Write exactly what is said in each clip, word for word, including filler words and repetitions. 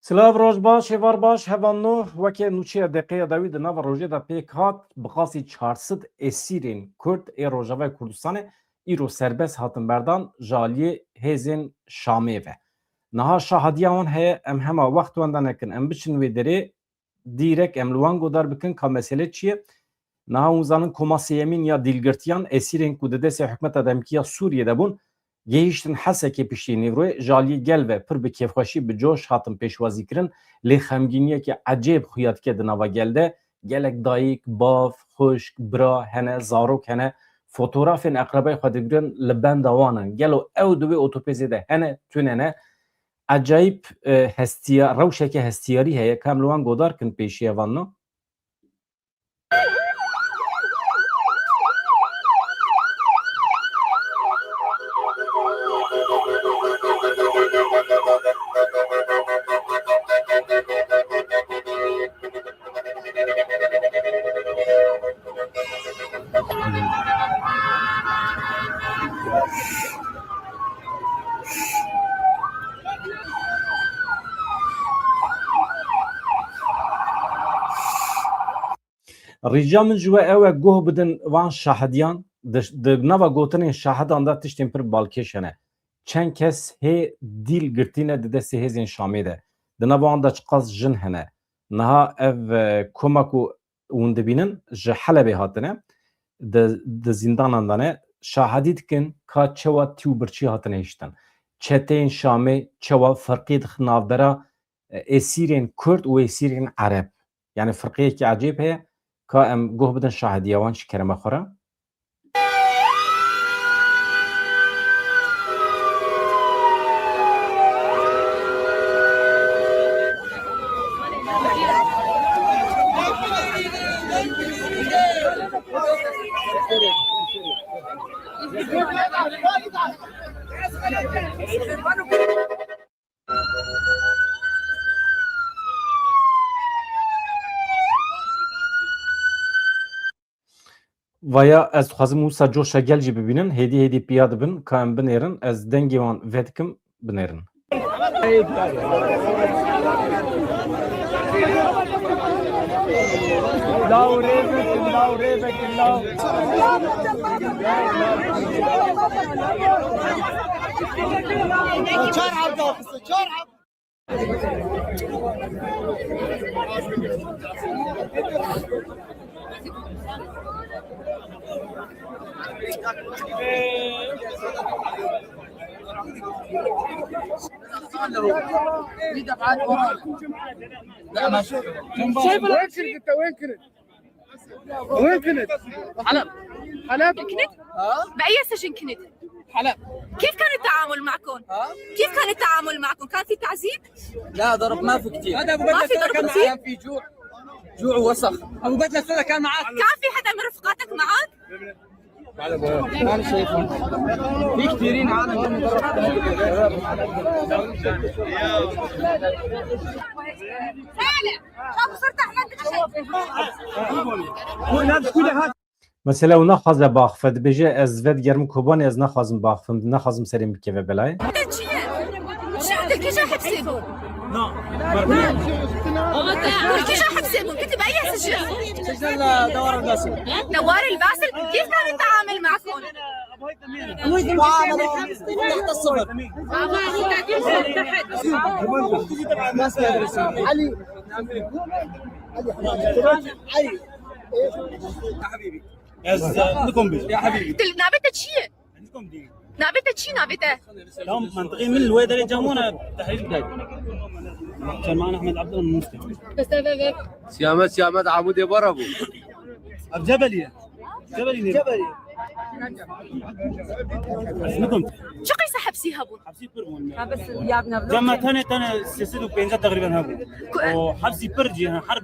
Silav, roj baş, êvar baş, hevalno. Weke nûçeya deqeya dawî di nava rojê de pêk hat, bi qasî çar sed esîrên Kurd ê Rojavayê Kurdistanê îro serbest hatin berdan ji aliyê hêzên Şamê ve. Niha şahadiya wan heye, em hema wext wenda nekin, em biçin wê derê, dîrek em li wan godar bikin ka mesele çi ye. Niha hûn zanin koma sêyemîn ya dîlgirtiyan esîrên ku di destê hikûmeta demkî ya Sûriyê de bûn, gehîştin Hesekê piştî nîvroyê, ji aliyê gel ve pir bi kêfxweşî, bi coş hatin pêşwazîkirin, lê xemgîniyekî ecêb xuya dike di nava gel de. Gelek dayik, bav, xwişk, bira hene, zarok hene, fotografên eqrebeyê xwe digirin, li benda wan in. Gelo ew di wê otopêzê de hene, tune ne? Ecayîb, e, hestiya-, rewşeke hestiyarî heye, ka em li wan godar kin pêşiya van no. Rica min ji we ew e, guh bidin van şahediyan. Di, di nava gotinên şahedan de tiştên pir balkêş hene. Çend kes hê dîl girtîne di destê hêzên Şamê de. Di nava wan de çiqas jin hene. Niha ev, e, koma ku hûn dibînin, ji Helebê hatine, di, di zîndanan de ne, şahidî dikin ka çewa tî û birçî hatine hiştin. Çeteyên Şamê çewa firqî dixin navbera, e, êsîrên Kurd û êsîrên Ereb. Yani firqeyekî ecêb heye, ka em guh bidin şahidiya wan ji kerema xwe re. Vaya, ez dixwazim wisa coşa gel jî bibînin. Hêdî hêdî piya dibin, ka em binêrin. Ez dengê wan vedikim, binêrin. Law rê vekin, law rê vekin, law. Çar hebda, çar hebda. وين كنت انت؟ وين كنت؟ وين كنت؟ حلب. حلب؟ كنت؟ ها؟ بأي سجن كنت؟ حلب. كيف كان التعامل معكم؟ ها؟ كيف كان التعامل معكم؟ كان في تعذيب؟ لا، ضرب ما في كتير. هذا أبو ما في بدر ضرب كان كتير؟ كان في جوع. جوع ووسخ. أبو بدر السنة كان معاك؟ كان في حدا من رفقاتك معاك؟ ما أنا شايفهم. في كثيرين عالم. Mesela ew naxwaze biaxife, dibêje, ez vedigerim Kobanê, ez naxwazim biaxifim, naxwazim serê min bikeve belayê. Te çi ye? Çi, te kîja hepsê bû? Te kîja hepsê bû? Kiti beye sijin? Dewarê li Basil. Kîf kane teamil makon? علي. علي. علي. يا حبيبي. Ez, e, nikom bêjim. Ya hebîbî. Til navê te çi ye? Nikom dî. Navê te çi, navê te? Tam mentiqê min li wê derê cem wana tehlîl bidayt. Çerman Ahmet Abdullah Musti. Siyamet, Siyamet Amûdê bara bû. Ev Cebelî ye. Cebelî ne? Cebelî. Ez nikom. Çi qîsa hepsî hebûn? Hepsî pir bûn. Ha, bes ya bine. Cem me tenê, tenê sê sed û pêncî teqrîben hebû. Ku- O hepsî pir cî, ha, her,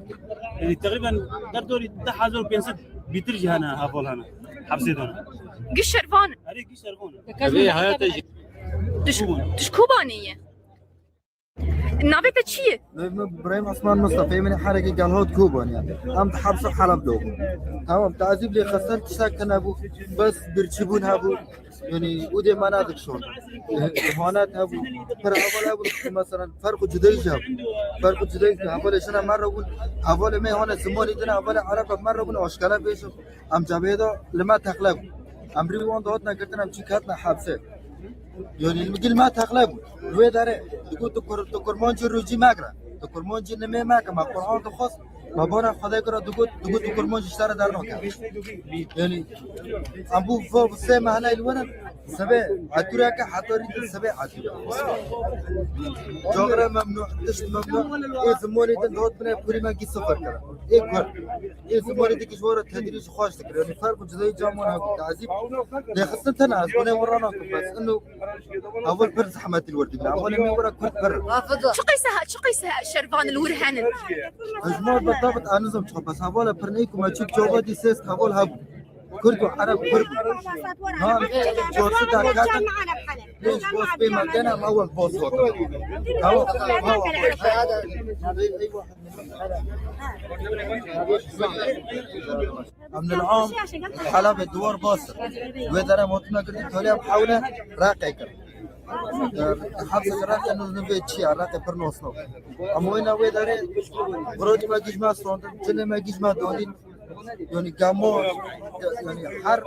yani teqrîben derdorî deh hezar û pênc sed bîtir cî hene, heval hene. Hepsê de ne. Giş şervan. Erê, giş şervan. Evê hayata jî. Diş, diş Kobanê ye. Navê te çi ye? Navê min Birahîm Osman Mistefayê, min ê herekê Gelhot Kobaniya. Em di hepsa Heleb de bûn. Tamam, tazîb lê xistin tiştek tune bû. Bes birçîbûn hebû. Yanî û dê me nadik şor. Îhanet hebû. Pir heval hebû. Mesela ferq û cudayî jî hebû. Ferq û cudayî jî hevalê jina me re bûn. Hevalê me hane zimanî din, hevalê Ereba me re bûn, aşkere bêjim. Em cebhê de li me teqle bûn. Em rî wan dihatin girtin, em çî ketine hepsê. Yanî li gil me teqle bûn. Li wê derê digot tu kur, tu kurmancî rûcî megre. Tu kurmancî nimê meke. Me Qur'an dixwest. Me bana Xwedê kira digot, digot tu kurmancî ji te re dernake. Yanî em bû vo sê mehneyê li werin. Sibê etûreke heta rî sibê etûre. Cagre memnû, tişt memnû. Ê zimanê din dihat bine kurî me gî sifir kira. Ê kur. Ê zimanê din ki ji wara tedrîj xweş dikir. Yanî ferq û cudayî caman hebû. Tazîb lêxistin tene ez bûne wira nakim bes. Ino heval pir zehmetî li wir dibin. Hevalê me wira kurd pir. Çi qîse he, çi qîse şervan li wir henin? Ez ma bi tabit anizim çi bes hevala pir neyku me çik çava dî sêst heval hebû. Kurd û Ereb Kurd. Ha, çar sed katin. Lêş boz pê me dene, em ewel boz gotin. Tamam. Em li am Helebê duwar bas. Wê dere motuna girdi tolê em hewle Reqê kir. Hepsê Reqê nû nivê çi ya? Reqê pir nosno. Em wêna wê derê, birodî me gîj me stondin, cinê me gîj me donîn. Yanî gamo, yanî her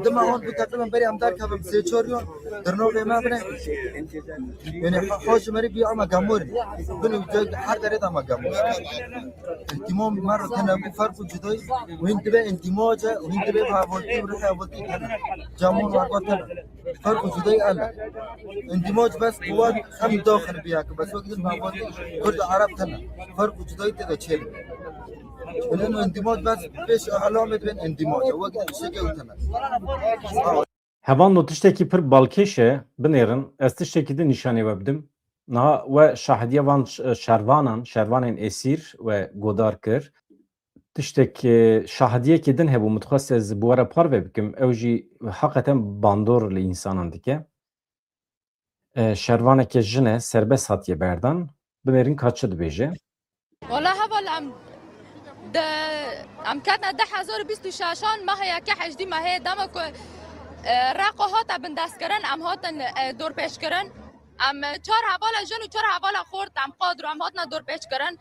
dima hon bû teqrîben berê em derkevin sê çar yon, dirnoqê me bine. Yanî ha- hoj merî bî ama gamorî. Bin û ceg her derê de ama gamorî. Îhtîmam me re tene bû ferq û cudayî. Û hîn dibe întîmace, û hîn dibe bi hevaltî û rihê hevaltî tene. Camon we got tene. Ferq û cudayî ele. Întîmac bes quwet hem daxil biya ki bes wek din bi hevaltî Kurd û Ereb tene. Ferq û cudayî tê de çêl. Ino întîmac bes pêş elamê bên întîmac. Wek din şeke û tene. Hevando tiştekî pir balkêş e, binêrin, ez tiştekî din nîşanê we bidim. Niha we şahidiya van ş- şervanan, şervanên esîr we godar kir. Tiştek, e, şahidiyekê din hebû, min dixwest ez bi we re parve bikim. Ew jî heqeten bandor li însanan dike. E, şervaneke jin e, serbest hatiye berdan. Binêrin ka çi dibêje. Wala heval em de em ketine du hezar û bîst û şeşan mehê yeke hejdî mehê dema ku e, Reqo hate bindestkirin, em hatin e, dorpêçkirin. Em e, çar hevala jin û çar hevala xort em qadro em hatine dorpêçkirin.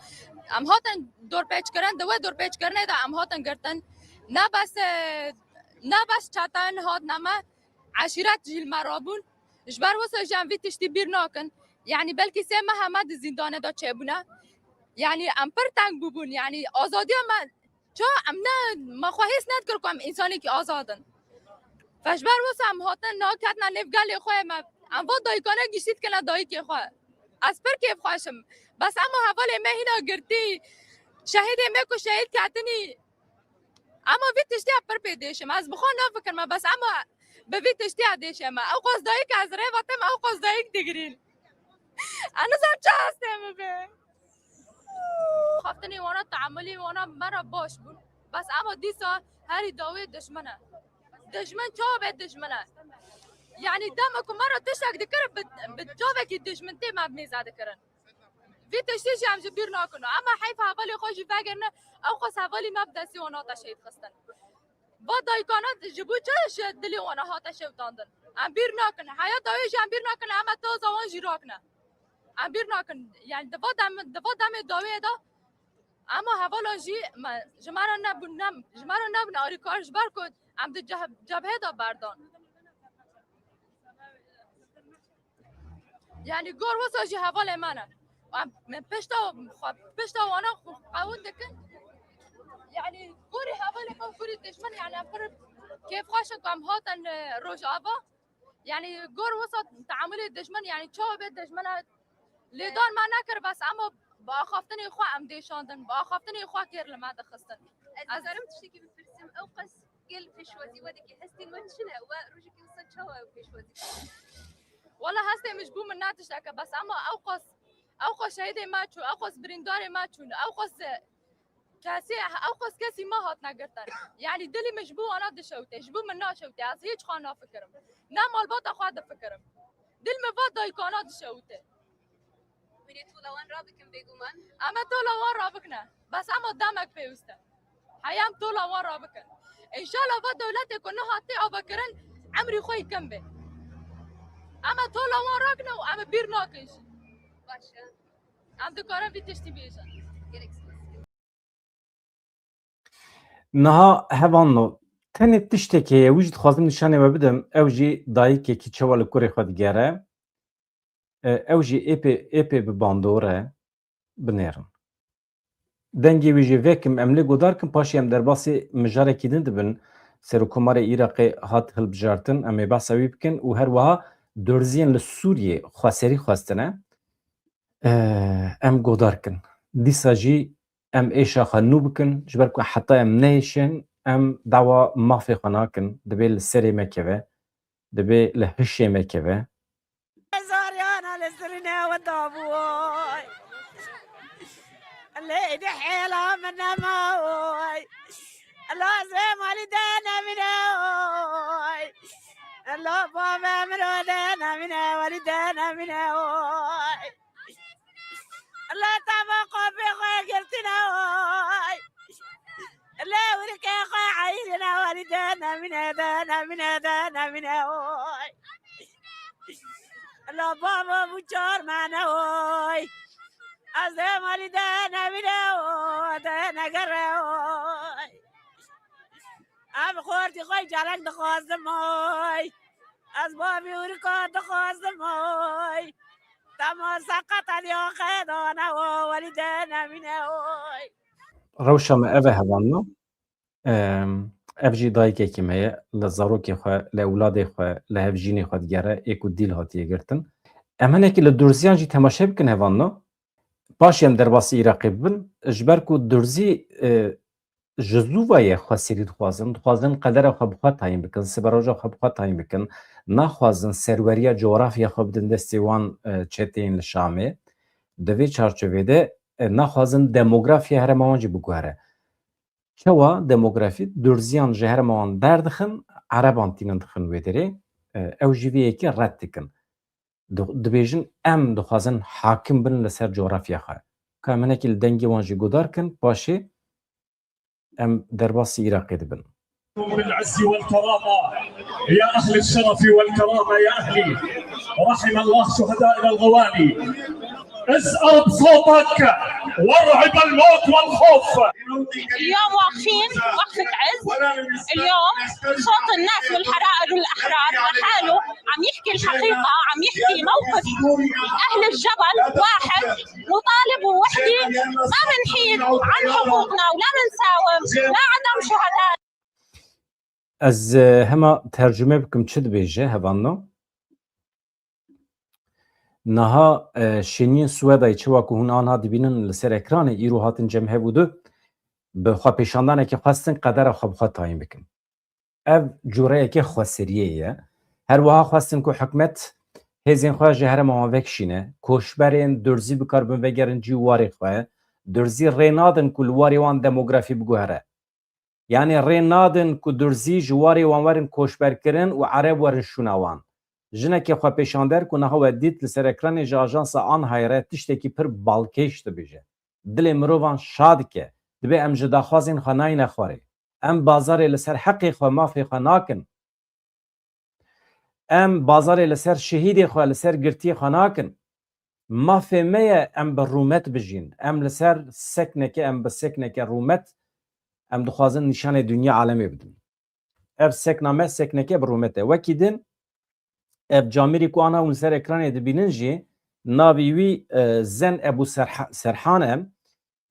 Em hatin dorpêçkirin, di wê dorpêçkirinê de em hatin girtin. Ne bes e, ne bes çeten hatine me, eşîret jî li me rabûn. Ji ber wisa jî em vî tiştî bîr nakin. Yanî belkî sê meha me di zîndanê de çêbûne. Yanî em pir teng bûbûn. Yanî azadiya me ça em ne me xwe hês nedikir ku em însanekî azad in. Ve ji ber wisa em hatin na ketine nêv gelê xwe me. Em va dayikane giştî dikine dayikê xwe. Ez pir kêfxweş im. Bes ema hevalê me hîna girtî. Şehîdê me ku şehîd ketinî. Ema vî tiştiya pir pê dêşim. Ez bi xwe nafikirme, bes ema bi vî tiştiya dêşe me. Ew qas dayik ez rê ve tem ew qas dayik digirîn. Ez nizam çi hestê min be. Xaftinê wana, teamulê wana me re baş bûn. Bes ema dîsa herî dawê dijmin e. Dijmin çawa bê dijmin e? Yanî dema ku me re tiştek dikir, bi, bi çavekî dijmin tê me mêze dikirin. Vî tiştî jî em ji bîr nakin. Ema heyf hevalê xwe jî vegirine, ew qas hevalî me bi destê wan hate şehîd xistin. Va dayikana ji bo çi ji dilê wan hate şewitandin? Em bîr nakin. Heya dawê jî em bîr nakin, ema taza wan jî rakine. Em bîr nakin. Yanî di va dem, di va demê dawê de ema hevalan jî me, ji me re nebûn, ne, ji me re nebûn arîkar ji ber ku em di ceh-, cebhê de berdan. Yanî gor wisa jî hevalê me ne. Em pişta xwe, pişta wana xwe qewin dikin. Yanî gorî hevalê me û gorî dijmin, yanî em pir kêfxweş in ku em hatin, e, Rojava. Yanî gor wisa teamulê dijmin, yanî çawa bê dijmina lêdan me nekir, bes ema bi axaftinê xwe em dêşandin, bi axaftinê xwe kêr li me dixistin. Ez dikarim tiştekî bipirsim, ew qas gel pêşwazî we dike, hestên we çi ne? We rojekî wisa çawa ew pêşwazî dike? Wala hestê min ji bo min ne tiştek e, bes ema ew qas, ew qas şehîdê me çûn, ew qas birîndarê me çûn, ew qas kesê, ew qas kesî me hatine girtin. Yanî dilî min ji bo wana dişewite, ji bo min naşewite, ez hîç xwe nafikirim. Ne malbata xwe difikirim. Dil min va dayikana dişewite. Ê tola wan rabikin bêguman. Em ê tola wan rabikine. Bes ema demek pêwist e. Heya em tola wan rabikin. Înşallah va dewletê ku niha tê avakirin, emrî xwe yê kim bê. Em ê tola wan rakine û em ê bîr nakin jî. Baş e. Em dikarin vî tiştî bêjin. Gerek spas. Niha hevalno, tenê tiştekê ye, wî jî dixwazim nîşanê we bidim, ew jî dayikekî çawa li kurê xwe digere, e, ew jî êpê, êpê bi bandor e, binêrin. Dengê wî jî vekim, em lê godar kin, paşê em derbasî mijarekî din dibin. Serokkomarê Iraqê hat hilbijartin, em ê behsa wî bikin û her wiha durziyên li Sûriyê xweserî xwestine. E, em godar kin. Dîsa jî em êşa xwe nû bikin, ji ber ku heta em nehêşin, em dawa mafê xwe nakin, dibê li serê me keve, dibê li hişê me keve. Zariyana li sirine we dabûy. Lê di hêla min nemaoy. Lazê malî de nemîne oy. La bavê min o de nemîne, welî de nemîne oy. La tava qopê xwe girtine oy. Lê wirikê xwe eyirine, welî de nemîne, de nemîne, de nemîne oy. La bava bû çar mane oy. Ez dê malî de nemîne oy, de negere oy. Em xortî xwe carek dixwazim oy. Ez bavî wirika dixwazim oy. Dema seqet eliya xedane o, welî de nemîne oy. Rewşa me ev e hevalno. Em, ev jî dayikekî me ye, li zarokê xwe, li ewladê xwe, li hevjînê xwe digere, ê ku dîl hatiye girtin. Em hinekî li durziyan jî temaşe bikin hevalno. Paşê em derbasî Iraqê bibin, ji ber ku durzî, e, ji zû ve ye xweserî dixwazin, dixwazin qedera xwe bi xwe tayîn bikin, siberoja xwe bi xwe tayîn bikin, naxwazin serweriya cografya xwe bidin destê wan, e, çeteyên li Şamê. Di vê çarçovê de, e, naxwazin demografiya herêma wan jî biguhere. Çawa demografî durziyan ji herêma wan derdixin, ereban tînin dixin wê derê, e, ew jî vê yekê red dikin. Di-, dibêjin, em dixwazin hakim bin li ser cografya xwe. Ka em hinekî li dengê wan jî guhdar kin, paşê em derbasî Iraqê dibin. بالعز والكرامة يا أهل الشرف والكرامة يا أهلي، رحم الله شهدائنا الغوالي. ازأر بصوتك وارعب الموت والخوف. اليوم واقفين وقفة عز. اليوم صوت الناس والحرائر والأحرار لحاله عم يحكي الحقيقة، عم يحكي موقف أهل الجبل واحد، نطالب ووحدة، ما بنحيد عن حقوقنا ولا بنساوم لعدم شهداء. Ez, e, hema tercüme bikim çi dibêje, hevalno. Niha, e, şêniyên Swedayê, çi wek ku hûn anha dibînin li ser ekranê, îro hatin cem hev û du, bi xwepêşandanekê xwestin qedera xwe bi xwe tayîn bikin. Ev cûreyeke xweseriyê ye. Her wiha xwestin ku hikûmet hêzên xwe ji herêma wan vekişîne, koçberên durzî bikaribin vegerin cî û warê xwe. Durzî rê nadin ku li warê wan demografî biguhere. Yanî rê nadin ku durzî ji warê wan werin koçberkirin û ereb werin şûna wan. Jinekê xwepêşander ku niha we dît li ser ekranê ji ajansa Anhayê re tiştekî pir balkêş dibêje. Dilê mirovan şa dike. Dibê em ji daxwazên xwe nayîne xwarê. Em bazarê li ser heqê xwe, mafê xwe nakin. Em bazarê li ser şehîdê xwe, li ser girtiyê xwe nakin. Mafê me ye em bi rûmet bijîn. Em li ser sekneke, em bi sekneke rûmet, em dixwazin nîşanê dinya alemê bidin. Ev sekna me sekneke bi rûmet e. Wekî din, ev camêrî ku ana hûn li ser ekranê dibînin jî, navê wî, e, Zen Ebû Serha-, Serhan e.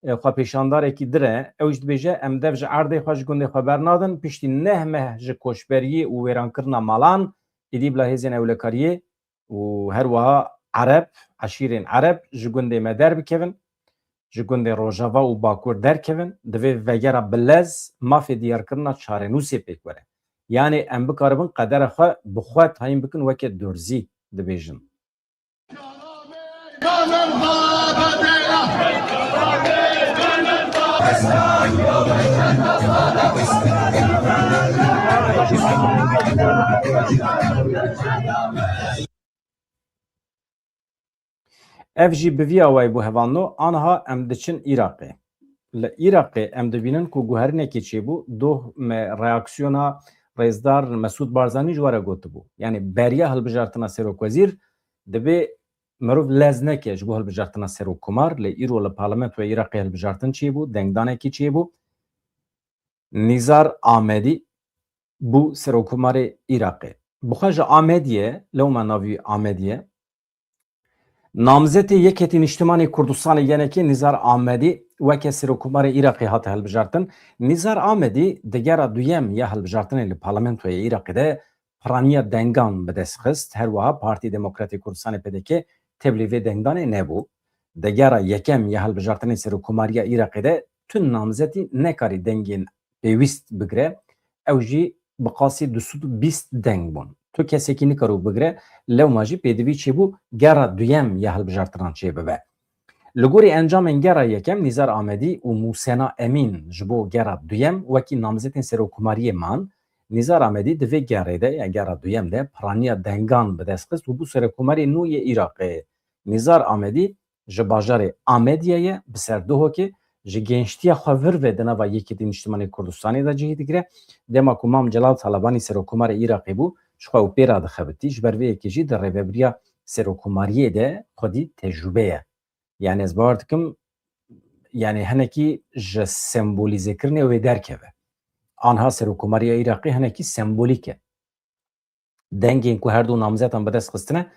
E, xwepêşandarekî dir e. Ew jî dibêje, em dev ji erdê xwe, ji gundê xwe bernadin. Piştî neh meh ji koçberiyê û wêrankirina malan, êdî bila hêzên ewlekariyê û her wiha ereb, eşîrên ereb ji gundê me derbikevin, ji gundê Rojava û Bakur derkevin, divê vegera bi lez mafê diyarkirina çarenûsê pêk were. Yanê em bikaribin qedera xwe bi xwe tayîn bikin weke durzî dibêjin. Ev jî bi vî awayî bû hevalno, aniha em diçin Îraqê. Li Îraqê em dibînin ku guherînekê çêbû, doh me reaksiyona rêzdar Mesûd Barzanî ji we re gotibû. Yanî beriya hilbijartina serokwezîr dibê mirov lez neke ji bo hilbijartina serokkomar, lê îro li parlamentoya Îraqê hilbijartin çêbû, dengdanekî çêbû. Nîzar Amedî bû serokkomarê Îraqê. Bi xwe ji Amediyê, lewma navî Amediyê, namzetê Yekêtî Niştimanê Kurdistanê, Y N K, Nîzar Amedî weke serokkomarê Îraqê hate hilbijartin. Nîzar Amedî di gera duyem ya hilbijartinê li parlamentoya Îraqê de piraniya dengan bi dest xist. Her wiha Partî Demokratê Kurdistanê, P D K, tevlî vê dengdanê nebû. Di gera yekem ya hilbijartinê serokkomariya Îraqê de tu namzetî nekarî dengên pêwîst bigire, ew jî bi qasî du sed û bîst deng bûn. Tu kesekî nikaro bigire, lewma jî pêdivî çêbû gera duyem ya hilbijartinan çêbibe. Li gorî encamên gera yekem, Nîzar Amedî û Mûsena Emîn ji bo gera duyem wekî namzetên serokkomariyê man. Nîzar Amedî di vê gerê de, ya gera duyem de piraniya dengan bi dest xist û bû serokkomarê nû yê Îraqê. Nîzar Amedî ji bajarê Amediyê ye, bi ser Duhokê, ji gençtiya xwe vir ve di nava Yekîtî Niştimanê Kurdistanê de cihî digire. Dema ku Mam Celal Talebanî serokkomarê Îraqê bû, ji xwe û pê re dixebitî, ji ber vê yekê jî di rêvebiriya serokkomariyê de xwedî tecrûbe ye. Yani ez bawer dikim, yani hinekî ji sembolîzekirinê wê derkeve. Anha serokkomariya Îraqê hinekî sembolîk e. Dengên ku her du namzetan bi dest xistine,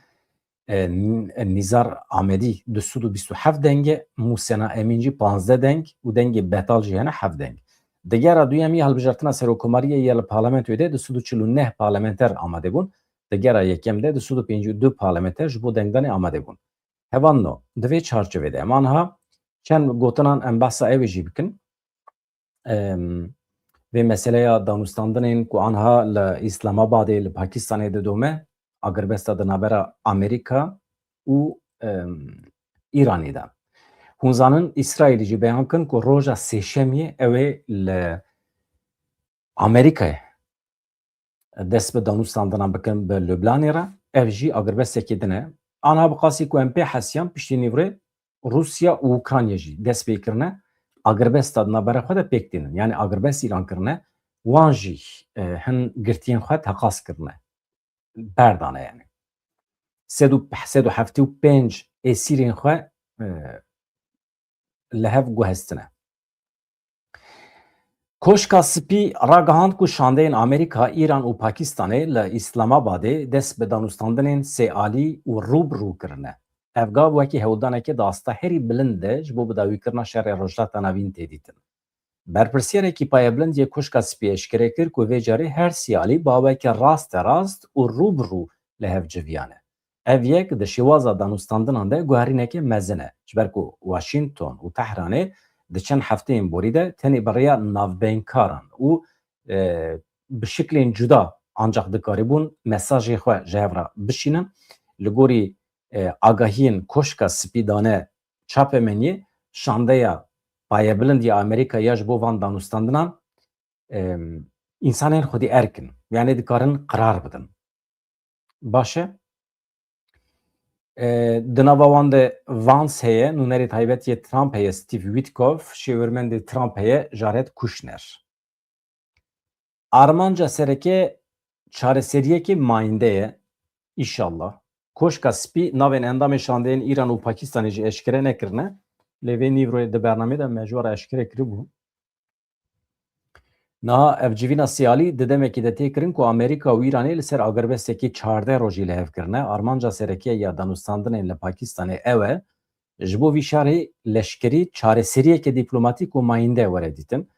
e, N-, Nîzar Amedî du sed û bîst û heft deng e, Mûsena Emîn jî panzdeh deng û dengê Betal jî hene heft deng. Di gera duyemî hilbijartina serokkomariyê ya li parlamentoyê de du sed û çil û neh parlamenter amade bûn. Di gera yekem de du sed û pêncî û du parlamenter ji bo dengdanê amade bûn. Hevalno, di vê çarçovê de em anha çend gotinan em behsa ew ê jî bikin. Em, vê meseleya danûstandinên ku anha li Îslamabadê li Pakistanê didome, agirbesta di navbera Amerîka û, em, Îranê de. Hûn zanin, Îsraîlî jî beyan kirin ku roja sêşemiyê ew ê li Amerîkayê dest bi danûstandinan bikin bi Lubnanê re, ev jî agirbestekî din e. Anha bi qasî ku em pê hesiyan, piştî nîvrê Rûsya û Ukrayna jî dest pê kirine, agirbesta di navbera xwe de pêk tînin. Yani agirbest îlan kirine, wan jî, e, hin girtiyên xwe teqas kirine. Berdane yani. Sed û, sed û heftê û pênc êsîrên xwe, e, li hev guhestine. Koşka Spî ragihand ku şandeyên Amerîka, Îran û Pakistanê li Îslamabadê dest bi danûstandinên sêalî û rû bi rû kirine. Ev gav wekî hewldanekê di asta herî bilind de ji bo bidawîkirina şerê Rojhilata Navîn tê dîtin. Berpirsyarek yê payebilind yê Koşka Spî eşkere kir ku vê carê her sê alî bi aweke rasterast û rû bi rû li hev civiyane. Ev yek di şêwaza danûstandinan de guherîneke mezin e, ji ber ku Washington û Tehranê di çend hefteyên borî de tenê bi rêya navbeynkar an û, e, bi şiklên cuda ancax dikarîbûn mesajê xwe ji hev re bişînin. Li gorî, e, agahiyên Koşka Spî dane çapemeniyê, şandeya payebilind ya Amerîka ya ji bo van danûstandinan, em, însanên xwedî erk in. Yani dikarin qerar bidin. Baş e. E, di nava wan de Vance heye, nûnerê taybet yê Trump heye, Steve Witkoff, şêwirmendê Trump heye, Jared Kushner. Armanca sereke çareseriyekê mayînde ye, îşallah. Koşka Spî navên endamên şandeyên Îran û Pakistanê jî eşkere nekirine, lê vê nîvroyê di bernameyê de me ji we re eşkere kiribû. Niha ev civîna sê alî di demekî de tê kirin ku Amerîka û Îranê li ser agirbestekî çardeh rojî li hev kirine. Armanca sereke ya danûstandinên li Pakistanê ew e, ji bo vî şerê leşkerî çareseriyeke dîplomatîk û mayînde were dîtin.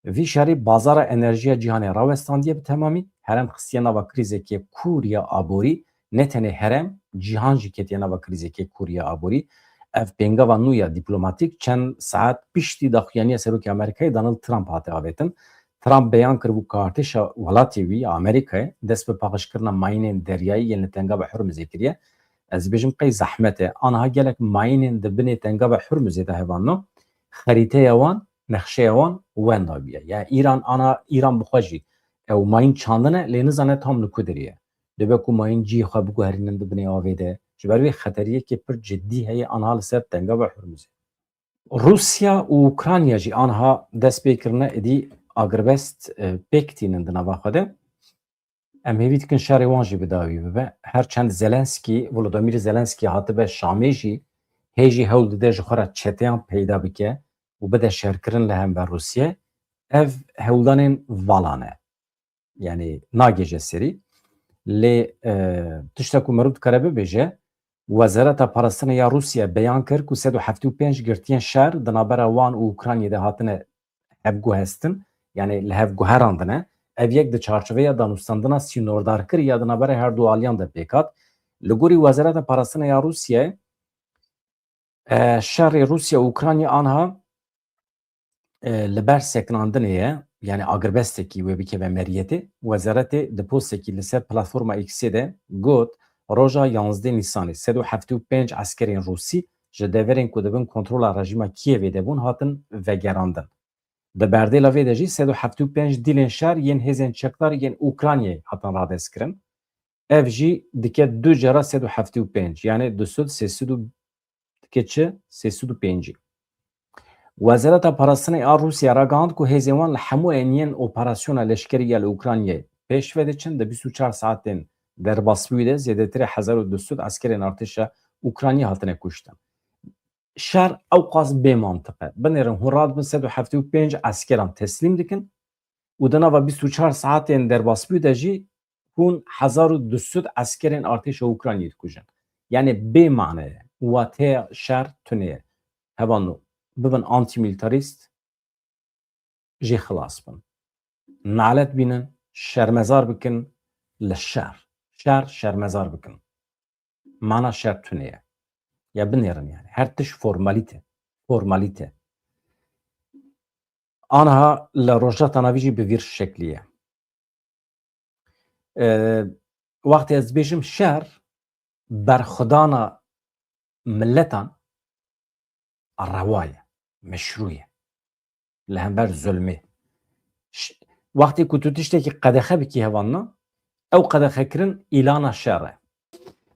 Vî şerê bazara enerjiya cîhanê rawestandiye bi temamî. Herem xistiye nava krîzeke kûr ya aborî, ne tenê herem, cîhan jî ketiye nava krîzeke kûr ya aborî. Ev pêngava nû ya dîplomatîk çend saet piştî daxuyaniya Serokê Amerîkayê Donald Trump hate avêtin. Trump beyan kiribû ku artêşa welatê wî ya Amerîkayê dest bi paqijkirina mayînên deryayî yên li Tengava Hurmizê kiriye. Ez dibêjim qey zehmet e. Aniha gelek mayînên di binê Tengava Hurmizê de hevalno, xerîteya wan, nexşeya wan wenda bûye. Yani Îran, ana Îran bi xwe jî ew mayîn çandine, lê nizane tam li ku derê ye. Dibe ku mayîn cihê xwe biguherînin di binê avê de, Ji ber wê xeteriyekê pir cidî heye anha li ser Tengava Hurmuzê. Rûsya û Ukrayna jî anha dest pê kirine êdî agirbest, e, pêk tînin di nava xwe de. Em hêvî dikin şerê wan jî bi dawî bibe. Her çend Zelenskî, Volodymyr Zelenskî hatibe Şamê jî, hê jî hewl dide ji xwe re çeteyan peyda bike û bide şerkirin li hember Rûsiyê. Ev hewldanên vala ne. Yanî nagêje serî. Lê, e, tişta ku meriv dikare bibêje, Wezareta Parastinê ya Rûsya beyan kir ku sed û heftê û pênc girtiyên şer di navbera wan û Ukraynayê de hatine hevguhestin, yanî li hev guherandine. Ev yek di çarçoveya danûstandina sînordarkirî ya di navbera her du aliyan de pêk hat. Li gorî Wezareta Parastinê ya Rûsyayê, e, şerê Rûsya û Ukraynayê anha, e, li ber sekinandinê ye, yanî agirbestekî wê bikeve meriyetê. Wezaretê di postekî li ser platforma X-ê de got, roja yanzdeh Nîsanê sed û heftê û pênc eskerên Rûsî ji deverên ku di bin kontrola rejîma Kiyevê de bûn hatin vegerandin. Di berdêla vê de jî sed û heftê û pênc dîlên şer yên hêzên çekdar yên Ukraynayê hatin radestkirin. Ev jî dike du cara sed û heftê û pênc, yanî du sed, sê sed û, dike çi? Sê sed û pêncî. Wezareta Parastinê a Rûsya ragihand ku hêzên wan li hemû eniyên operasyona leşkerî ya li Ukraynayê pêş ve diçin, di bîst û çar saetên derbasbûyî de zêdetirê hezar û du sed eskerên artêşa Ukraynayê hatine kuştin. Şer ewqas bê mantiq e. Binêrin hûn radibin sed û heftê û pênc eskeran teslîm dikin û di nava bîst û çar saetên derbasbûyî de jî hûn hezar û du sed eskerên artêşa Ukraynayê dikujin. Yanî bê mane ye. Wateya şer tune ye. Hevalno, bibin antîmîlîtarîst, jê xilas bin. Nalet bînin, şermezar bikin li şer. Şer şermezar bikin. Mana şer tune ye. Ya binêrin yani. Her tişt formalîte. Formalîte. Aniha li Rojhilata Navî jî bi vî şeklî ye. E, wextê ez dibêjim şer, berxwedana miletan rewa ye, meşrû ye. Li hember zulmê. Ş-, wextê ku tu tiştekî qedexe bikî hevalna, ew qedexekirin îlana şer e.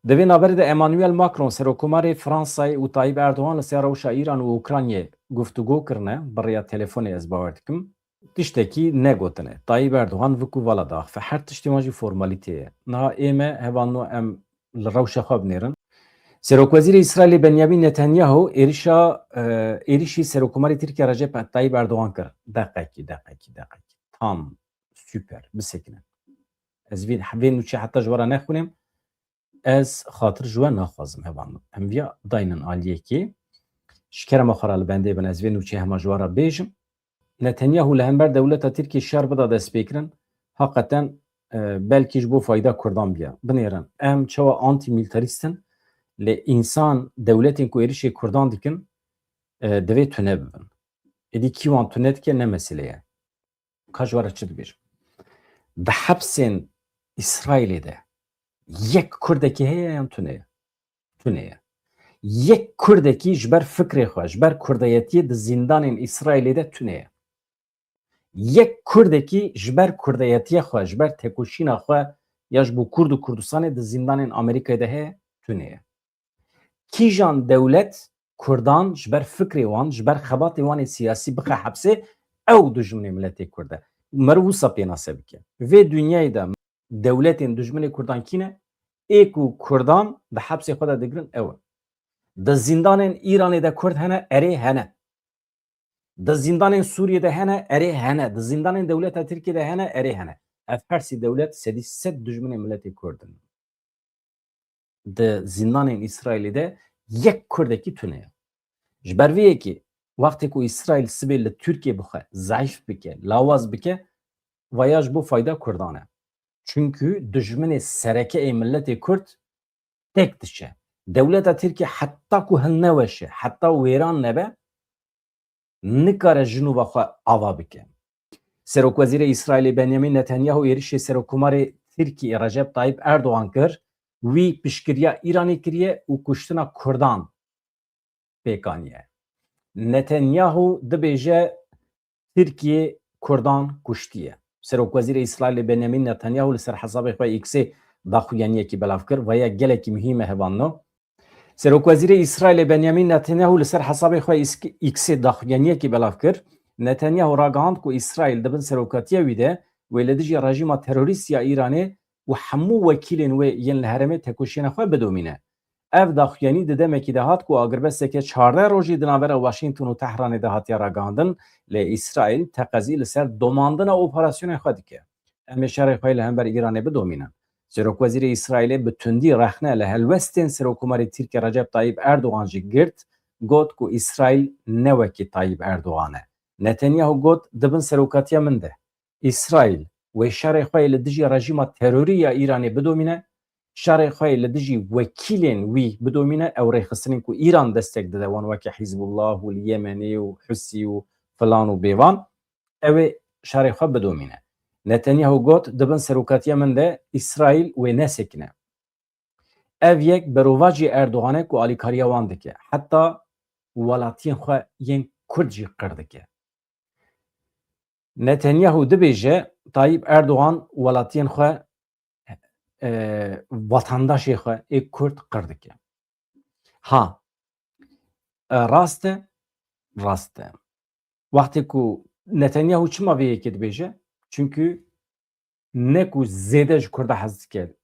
Di vê navberê de Emmanuel Macron, Serokkomarê Fransayê û Tayyip Erdogan li ser rewşa Îran û Ukraynayê guftûgo kirine, bi rêya telefonê ez bawer dikim. Tiştekî negotine. Tayyip Erdogan viku vala diaxife. Her tiştê wan jî formalîte ye. Niha ê me hevalno em li rewşa xwe binêrin. Serokwezîrê Îsraîlê Benyamin Netanyahu êrişa, e, êrişî Serokkomarê Tirkiye Recep Tayyip Erdogan kir. Deqekî, deqekî, deqekî. Tam, super, bisekine. Ez vê, vê nûçe heta ji we re nexwînim. Ez xatir ji we naxwazim hevalno. Em viya daynin aliyekê. Ji kerema xwe re li bendê bin, ez vê nûçeyê hema ji we re bêjim. Netanyahu li hember dewleta Tirkiyê şer bida destpêkirin, haqeten, e, belkî ji bo fayda Kurdan biya. Binêrin, em çawa antîmîlîtarîst in, lê însan, dewletên ku êrişê Kurdan dikin, e, divê tune bibin. Êdî kî wan tune dike ne mesele ye. Ka ji we re çi dibêjim? Di hepsên Îsraîlê de yek Kurdekî heye yan tune ye? Tune ye. Yek Kurdekî ji ber fikrê xwe, ji ber Kurdayetiyê di zîndanên Îsraîlê de tune ye? Yek Kurdekî ji ber Kurdayetiya xwe, ji ber tekoşîna xwe ya ji bo Kurd û Kurdistanê di zîndanên Amerîkayê de heye? Tune ye. Kîjan dewlet Kurdan ji ber fikrê wan, ji ber xebatê wan ê siyasî bixe hepsê, ew dijminê miletê Kurd e. Meriv wisa pênase bike. Vê dinyayê de dewletên dijminê Kurdan kî ne? Ê ku Kurdan di hepsê xwe de digirin ew in. Di zîndanên Îranê de Kurd hene? Erê, hene. Di zîndanên Sûriyê de hene? Erê, hene. Di zîndanên dewleta Tirkiyê de hene? Erê, hene. Ev her sê dewlet sedî sed dijminê miletê Kurd in. Di zîndanên Îsraîlê de yek Kurdekî tune ye. Ji ber vê yekê wextê ku Îsraîl sibê li Tirkiyê bixwe zeîf bike, lawaz bike, vaya ji bo fayda Kurdan e. Çunkî dijminê sereke ê miletê Kurd têk diçe. Dewleta Tirkiyê heta ku hilneweşe, heta wêran nebe, nikare ji nû ve xwe ava bike. Serokwezîrê Îsraîlê Benyamin Netanyahu êrişê Serokkomarê Tirkiyê Recep Tayyip Erdogan kir, wî piştgiriya Îranê kiriye û kuştina Kurdan pêk aniye. Netanyahu dibêje Tirkiyê Kurdan kuştiye. Serokwezîrê Îsraîlê Benyamin Netanyahu li ser hesabê xwe X-ê daxuyaniyekî belav kir, vaya gelekî muhîm e hevalno. Serokwezîrê Îsraîlê Benyamin Netanyahu li ser hesabê xwe Îsk-, X-ê daxuyaniyekî belav kir. Netanyahu ragihand ku Îsraîl di bin serokatiya wî de wê li dijî rejîma terorîst ya Îranê û hemû wekîlên wê yên li herêmê tekoşîna xwe bidomîne. Ev daxuyanî di demekî de hat ku agirbesteke çardeh rojî di navbera Washington û Tehranê de hatiye ragihandin, lê Îsraîl teqezî li ser domandina operasyonên xwe dike. Em ê şerê xwe li hember Îranê bidomînin. Serokwezîrê Îsraîlê bi tundî rexne li helwestên Serokkomarê Tirkiyê Recep Tayyip Erdogan jî girt, got ku Îsraîl ne wekî Tayyip Erdogan e. Netanyahu got, di bin serokatiya min de Îsraîl wê şerê xwe yê li dijî rejîma terorî ya Îranê bidomîne, şerê xwe yê li dijî wekîlên wî bidomîne, ew rêxistinên ku Îran destek dide wan weke Hizbullah û li Yemenê û Husî û filan û bêvan, ew ê şerê xwe bidomîne. Netanyahu got, di bin serokatiya min de Îsraîl wê nesekine. Ev yek berovajî Erdogan e ku alîkariya wan dike. Heta welatiyên xwe yên Kurd jî qir dike. Netanyahu dibêje, Tayyip Erdogan welatiyên xwe, e, vatandaşê xwe ê Kurd qir dike. Ha, e, rast e, rast e. Wextê ku Netanyahu çima vê yekê dibêje? Çunkî ne ku zêde ji Kurda hez dike.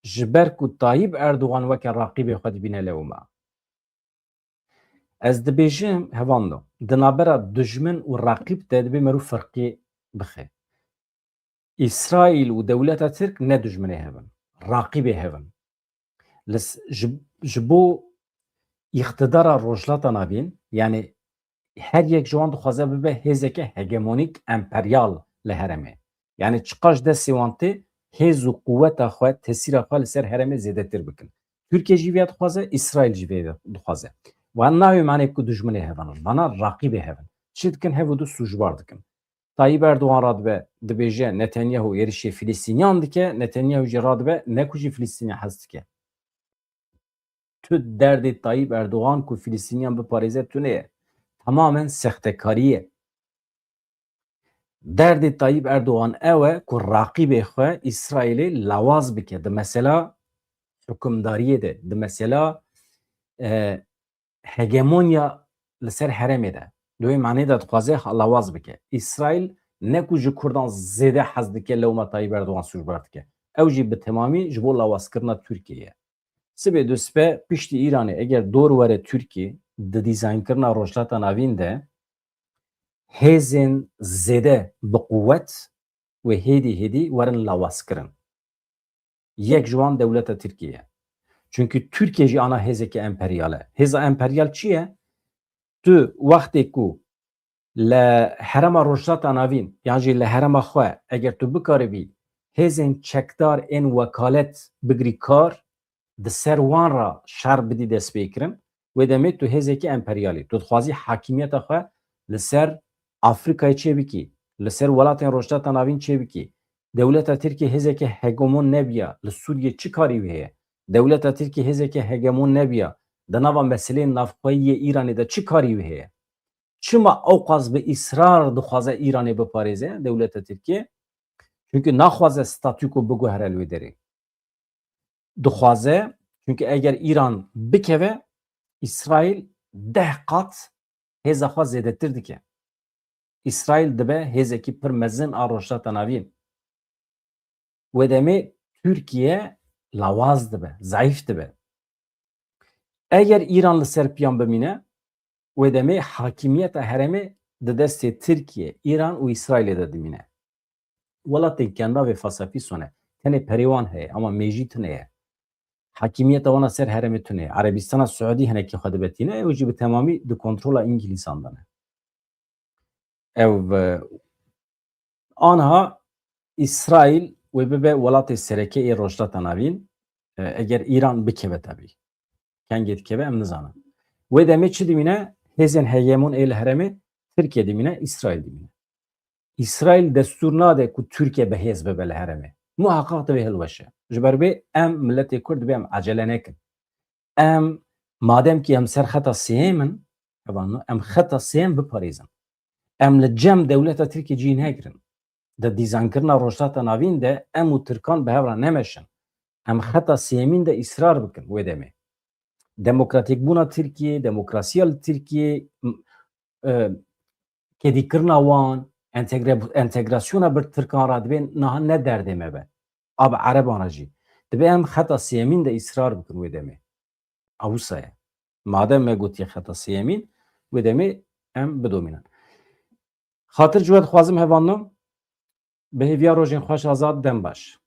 Ji ber ku Tayyip Erdogan weke raqîbê xwe dibîne lewma. Ez dibêjim, hevando, di navbera dijmin û raqîb de dibê meriv ferqî bixe. Îsraîl û dewleta Tirk ne dijminê hev in, raqîbê hev in. Li s-, ji, ji bo îqtidara Rojhilata Navîn, yanî her yek ji wan dixwaze bibe hêzeke hegemonîk, emperyal li herêmê. Yanî çiqas destê wan tê, hêz û quweta xwe, tesîra xwe li ser herêmê zêdetir bikin. Tirkiye jî vê dixwaze, Îsraîl jî vê dixwaze. Wan nayê manê ku dijminê hev in, vana raqîbê hev in. Çi dikin, hev û du sûcbar dikin. Tayyip Erdogan radibe, dibêje Netanyahu êrişê Filistîniyan dike, Netanyahu jî radibe, ne ku ji Filistîniyan hez dike. Tu derdê Tayyip Erdogan ku Filistîniyan biparêze tune ye. Tamamen sextekarî ye. Derdê Tayyip Erdogan ew e ku raqîbê xwe Îsraîlê lawaz bike di mesela hukimdariyê de, di mesela, e, hegemonya li ser herêmê de. Di wê manê de dixwaze lawaz bike. Îsraîl ne ku ji Kurdan zêde hez dike lewma Tayyip Erdogan sûcbar dike. Ew jî bi temamî ji bo lawazkirina Tirkiyê ye. Sibê duspe piştî Îranê eger dor were Tirkiyê di dîzaynkirina Rojhilata Navîn de hêzên zêde bi quwet wê hêdî hêdî werin lawazkirin. Yek ji wan dewleta Tirkiyê ye. Çunkî Tirkiye jî ana hêzeke emperyal e. Hêza emperyal çi ye? Tu wextê ku li herêma Rojhilata Navîn yan jî li herêma xwe eger tu bikaribî hêzên çekdar ên wekalet bigirî kar, di ser wan re şer bidî destpêkirin, wê demê tu hêzekî emperyalî, tu dixwazî hakimiyeta xwe li ser Afrîkayê çêbikî, li ser welatên Rojhilata Navîn çêbikî. Dewleta Tirkiyê hêzeke hegemon nebiya, li Sûriyê çi karî wî heye? Dewleta Tirkiyê hêzeke hegemon nebiya, di nava meseleyên navxweyî yê Îranê de çi karî wî heye? Çima ewqas bi îsrar dixwaze Îranê biparêze, dewleta Tirkiyê? Çunkî naxwaze statûko biguhere li wê derê. Dixwaze, çunkî eger Îran bikeve, Îsraîl deh qat hêza xwe zêdetir dike. Îsraîl dibe hêzekî pir mezin a Rojhilata Navîn. Wê demê Tirkiye lawaz dibe, zayîf dibe. Eger Îran li ser piyan bimîne, wê demê hakimiyeta herêmê di destê Tirkiye, Îran û Îsraîlê de dimîne. Welatên Kendavê fasafî sone, tenê perê wan heye, ama mêjî tune ye. Hakimiyeta wana ser herêmê tune ye. Erebistana Siûdî hinekî xwe dibetîne, ew jî bi temamî di kontrola Îngilîzan de ne. Ew, e, anha Îsraîl wê bibe welatê sereke ê Rojhilata Navîn, e, eger Îran bikeve tevî. Kengê dikeve em nizanin. Wê demê çi dimîne? Hêzên hegemon ê li herêmê Tirkiye dimîne, Îsraîl dimîne. Îsraîl destûr nade ku Tirkiye bi hêz bibe li herêmê. Muheqeq divê hilweşe. Ji ber vê em miletê Kurd divê em ecele nekin. Em, madem ki em ser xeta sêyem in, hevalno, em xeta sêyem biparêzin. Em li cem dewleta Tirkiyê cî negirin. Di dîzaynkirina Rojhilata Navîn de em û Tirkan bi hev re nemeşin. Em xeta sêyemîn de îsrar bikin wê demê. Demokratîkbûna Tirkiyê, demokrasiya li Tirkiyê, m- e, kedîkirina wan, entegre- entegrasyona bi Tirkan re dibên niha ne derdê me be. A bi Ereban re jî. Dibe em xeta sêyemîn de îsrar bikin wê demê. A wisa ye. Madem me gotiye xeta sêyemîn, wê demê em bidomînin. Xatir ji we dixwazim hevalno, bi hêviya rojên xweş azad, dem baş.